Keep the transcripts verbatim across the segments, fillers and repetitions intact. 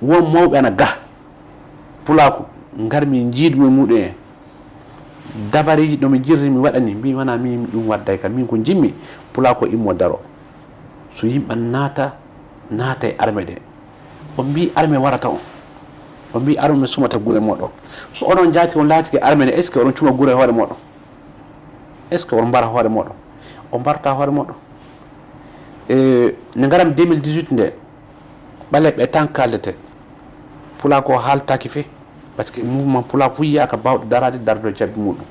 Won mawɓe ana ga pulaaku, ngar mi njiidu e muɗum en. Dabariiji ɗo mi jirri mi waɗani, mbi wona min ɗum wadday kam, min ko njimmi pulaaku o immo daro. So yimɓe naata, naata e arme ɗe. On mbi arme warata on. On mbi arme sumata gure moɗon. So onon jaati on laatike arme ɗe, est ce que oɗon cuma gure hoore moɗon? Est ce que oɗon mbara hoore moɗon? On mbarta hoore moɗon. E, ne ngaram deux mille dix-huit nde, ɓaleeɓe tan kaldete. Pulaaku o haaltaaki fe, parce que mouvement pulaaku fof yiyaaka baawɗo daraade, dardo e cabbi muɗum.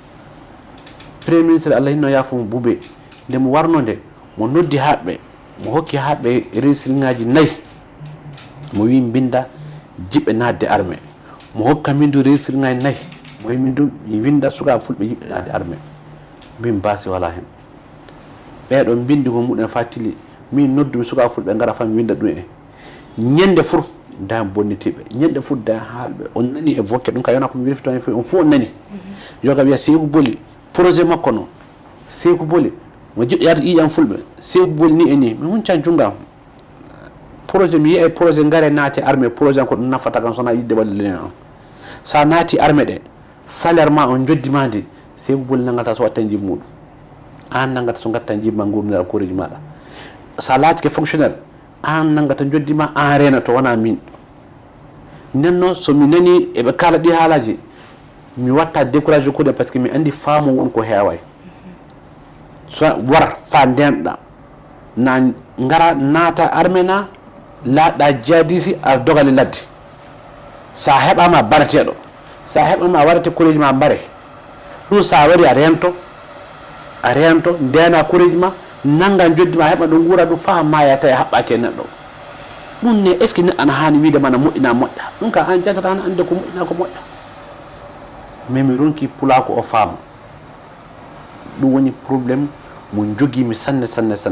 Premier ministre, Allah hinno yaafo mo, Bube, nde mo warno nde, mo noddi haaɓɓe, mo hokki haaɓɓe registriŋaaji nayi, mo wi mbinda jiɓɓe naatde arme. Mo hokka min du registriŋaaji nayi, mo wi min du mi winda sukaaɓe fulɓe jiɓɓe naatde arme. Mbin baasi wala hen. Ɓeeɗo mbindi ko muɗum fattili, min noddumi sukaaɓe fulɓe ngara fam winda ɗum en. Ñande fur da bonnitiɓe, ñande fur da haalɓe. On nani e vokke ɗum ka yona ko mi wirfito hen fof, on fof on nani. Yoga wiya Seeku Boli, projet makko no. Seeku Boli, mo jiɗɗo yaata ƴiƴam fulɓe. Seeku Boli ni e ni, mi huncan jungam. Projet mi yiya e projet ngare naati arme, projet an ko ɗum nafata kan sona yidde walla leñol an. Sa naati arme ɗe, salaire ma on joddi ma ndi, Seeku Boli nangata so watta jibi muɗum. An nangata so gatta jibi ma ngurnira koreji maɗa. Sa laatike fonctionnaire, an nangata joddi ma, an reenato, wona min. Nden noon, so mi nani eɓe kaala ɗi haalaji, mi watta découragé kuuɗe, parce que mi andi faamu won ko heeway. So war fa ndenɗa, na ngara naata arme na, laaɗa jihadisi, a dogal e ladde. Sa heɓama bareteɗo, sa heɓama warete koreji ma mbare. Ɗum sa waɗi a rento, a rento, ndena koreji ma, nanga joddi ma, heɓa ɗo nguura ɗum faa maaya tawi a haɓɓaki e neɗɗo. Ɗum ne, est ce que neɗɗo ana haani wiide ma na moƴƴina moƴƴa? Ɗum ka an jantata ana ande ko moƴƴina ko moƴƴa. Mais mi ronki pulaaku o faama. Ɗum woni problème mo jogimi sanne, sanne, sanne.